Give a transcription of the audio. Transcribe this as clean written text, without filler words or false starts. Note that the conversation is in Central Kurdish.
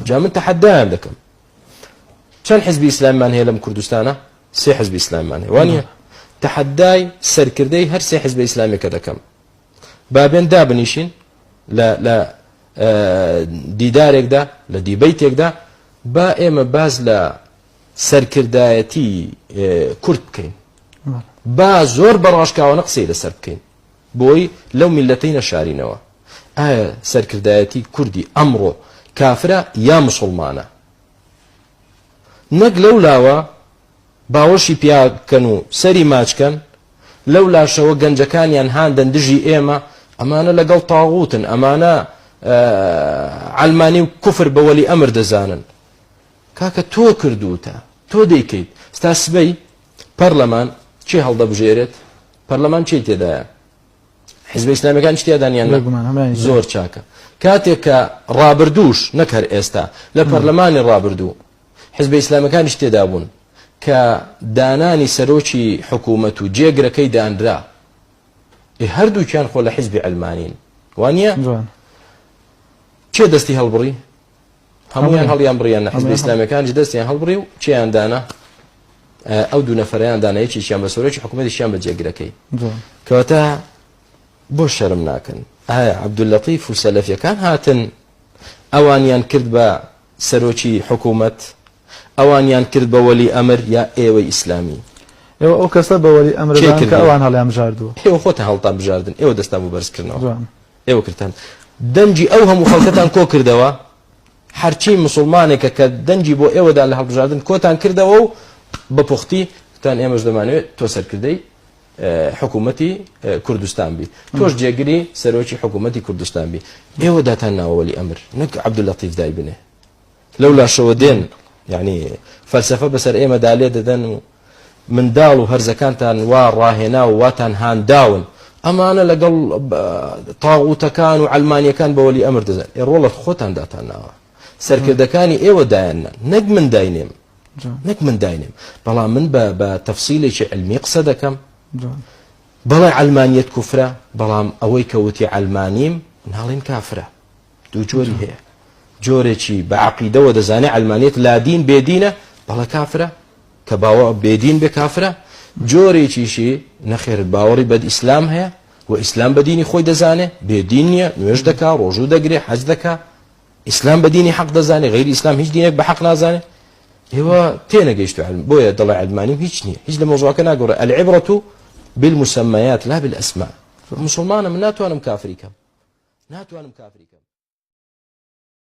جا من تەحەدایان دەکەم. چەند حزبی ئیسلامیمان هەیە لەم کوردستانە؟ سێ حزبی ئیسلامیمان هەیە وانە؟ تەحەدای سەرکردەی هەر سێ حزبە ئیسلامیەکە دەکەم با بێن دابنیشین لە لە دیدارێکدا لە دیبەیتێکدا با ئێمە باز لە سەرکردایەتی کورد بکەین با زۆر بە ڕاشکاوانە قسەی لەسەر بکەین بۆی لەو میللەتەی نەشارینەوە ئایا سەرکردایەتی کوردی ئەمڕۆ کافرە یا مسوڵمانە؟ نەک لەو لاوە باوەشی پیا بکەن و سەری ماچ کەن لەو لاشەوە گەنجەکانیان هاندەن دژی ئێمە ئەمانە لەگەڵ تاغوتن ئەمانە عەلمانی و کوفر بە وەلی ئەمر دەزانن کاکە تۆ کردوتە تۆ دەیکەیت ستا سبەی پەرلەمان کێ هەڵدەبژێرێت؟ پەرلەمان کێی تێدایە؟ حیزبە ئیسلامیەکان چ تیادان یان نا؟ بێگومان هەموویانی تێدایە. زۆر چاکە. کاتێک کە ڕابردووش نەک هەر ئێستا لە پەرلەمانی ڕابردوو حیزبە ئیسلامیەکانیش تێدا بوون کە دانانی سەرۆکی حکوومەت و جێگرەکەی دانرا ئێ هەردووکیان خۆ لە حیزبی عەلمانین وانییە؟ جوان. کێ دەستی هەڵبڕی؟ هەموویان هەڵیان بڕیان نە حزبە ئیسلامیەکانیش دەستیان هەڵبڕی و چیان دانا ئەو دوو نەفەرەیان دانا یەکێکیان بە سەرۆکی حکوومەتیشیان بە جێگرەکەی کەواتە بۆ شەرم ناکەن ئایا عەبدوللەتیف و سەلەفیەکان هاتن ئەوانیان کرد بە سەرۆکی حکوومەت ئەوانیان کرد بە وەلی ئەمر یا ئێوەی ئیسلامی ئێوە ئەو کەسە بە وەلی ئەمر کە ئەوان هەڵیان بژاردووە ئێوە خۆتان هەڵتان بژاردن ئێوە دەستان بۆ بەرزکردنەوە ئێوە کردتان دەنگی ئەو هەموو خەڵکەتان کۆ کردەوە هەرچی مسوڵمانێکە کە دەنگی بۆ ئێوەدا لە هەڵبژاردن کۆتان کردەوە و بە پوختی تان ئێمەش دەمانەوێت تۆ سەرکردەی حکوومەتی کوردستان بی تۆش جێگری سەرۆکی حکوومەتی کوردستان بی ئێوە داتان ناوەوەلی ئەمر نەک عەبدوللەتیف دایبنێ لەو لاشەوە دێن یعنی فەلسەفە بەسەر ئێمەدا لێ دەدەن و منداڵ و هەرزەکانتان وا ڕاهێنا و واتان هانداون ئەمانە لەگەڵ تاغوتەکان و عەلمانیەکان بە وەلی ئەمر دەزان ئێ ڕۆڵە خۆتان داتان ناوە سەرکردەکانی ئێوە دایاننا نەک من داینێم نەک من داینێم بەڵام من بە بە تەفسیلێکی علمی قسە دەکەم بەڵێ عەلمانیەت کوفرە بەڵام ئەوەی کە وتی عەلمانیم ناڵێن کافرە دوو جۆری هەیە جۆرێکی بە عەقیدەوە دەزانێ عەلمانیەت لادین بێدینە بەڵێ کافرە کە باوە بێدین بێ کافرە جۆرێکیشی نەخێر باوەڕی بە ئیسلام هەیە و ئیسلام بە دینی خۆی دەزانێ بێدین نییە نوێژ دەکا ڕۆژوو دەگرێ حەج دەکا ئیسلام بە دینی حەق دەزانێ غەیری ئیسلام هیچ دینێک بە حەق نازانێ ئێوە تێنەگەیشتو علم بۆیە دەڵێ علمانیم هیچ نییە هیچ لە مەوزوعەکە ناگۆڕێ العبرة بالمسميات لا بالأسماء مسلمانە من ناتوانم کافری کەم ناتوانم کافری کەم.